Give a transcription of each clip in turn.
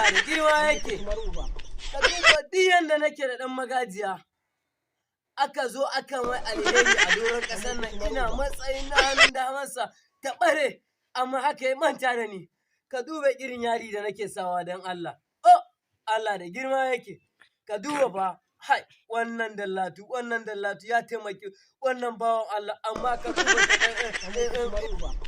Allah da girma yake. Ka duba duk yanda nake da ɗan magajiya. Aka zo aka mai alheri a doron ƙasar nan, ina matsayin na hannun damarsa ta ɓare, amma haka ya manta da ni. Ka duba irin yadi da nake sawa don Allah. Oh, Allah da girma yake. Ka duba fa, hai, wannan Dallatu, wannan Dallatu ya taimaki wannan bawan Allah, amma ka duba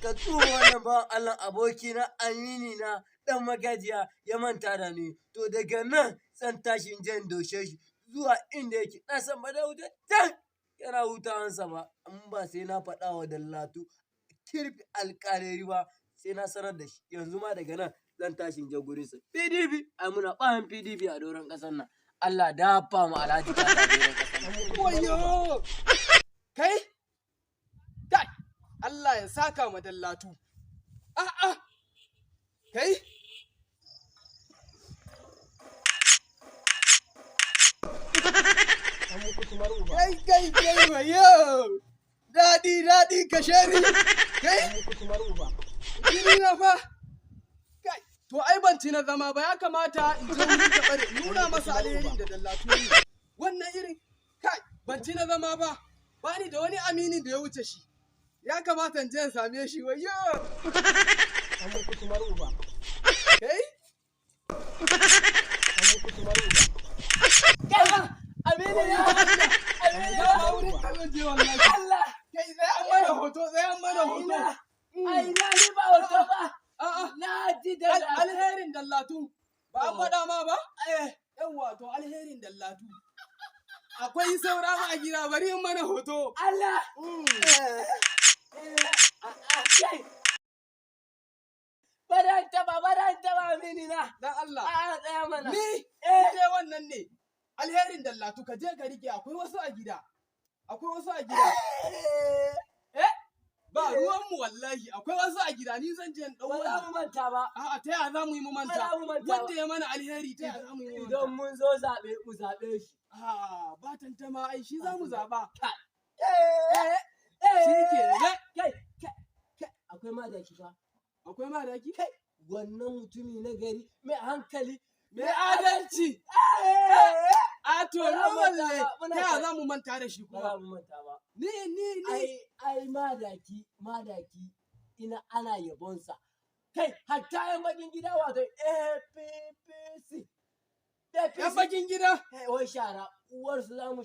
ka duba wannan bawan Allah, abokina, amini na, ɗan magajiya, ya manta da ni. To daga nan zan tashi in je in doshe shi zuwa inda yake. Na san ba da wuce can yana hutawansa ba, in ba sai na faɗa wa Dallatu Kirfi Alƙaleri ba, sai na sanar da shi. Yanzu ma daga nan zan tashi in je gurinsa. PDP, ai muna bayan PDP a doron ƙasar nan. Allah dafa mu Alhaji Tata a doron ƙasar nan. Wayo! Kai? Kai! Allah ya saka ma Dallatu. A'a! Kai? Kai, kai, kai, wayo! Daɗi, daɗi, kashe ni! Kai? Jini na fa! Kai! To ai ban ci na zama ba, ya kamata in je wurin taɓare in nuna masa alherin da Dallatu ya yi. Wannan irin, kai, ban ci na zama ba, ba ni da wani aminin da ya wuce shi. Ya kamata in je in same shi, wayo! Kai? Amini na, amini na. Dama wurin ka zan je wallahi. Allah! Kai, sai an mana hoto, sai an mana hoto. Ai na ni ba hoto ba. A'a, Na ji da alherin Dallatu. Ba an faɗa ma ba? Yawwa, to alherin Dallatu. Akwai saura ma a gida, bari in mana hoto. Allah. Kai. Baran taba, baran taba, amini na. Dan Allah. A'a, tsaya mana. Ni, Eh. dai wannan ne. Alherin Dallatu, ka je ka rike, akwai wasu a gida. Akwai wasu a gida. Eh, Ba ruwanmu wallahi, akwai wasu a gida, ni zan je in ɗau ba za wannan. mu manta ba. A'a, ta yaya za mu yi mu manta? Ba za mu manta ba. Wanda ya mana alheri, ta yaya za mu yi mu Idan manta? mun zo zaɓe, mu zaɓe shi. Ah, ba tantama, ai shi za mu zaɓa. Eh, Shi ke nan. Kai, kai, kai, akwai madaki fa. Akwai madaki? Kai, wannan mutumi na gari, mai hankali, Mai adalci. Eh, A to Ba za mu manta normal ne. ba, muna Ta yaya tare. za mu manta da shi Ba za kuma? mu manta ba. Ni, ni, ni. Ai, ai madaki, madaki, ina ana yabonsa. Kai, hatta yan bakin gida, wato APPC. Yan bakin gida. Kai, wai shara, uwarsu za mu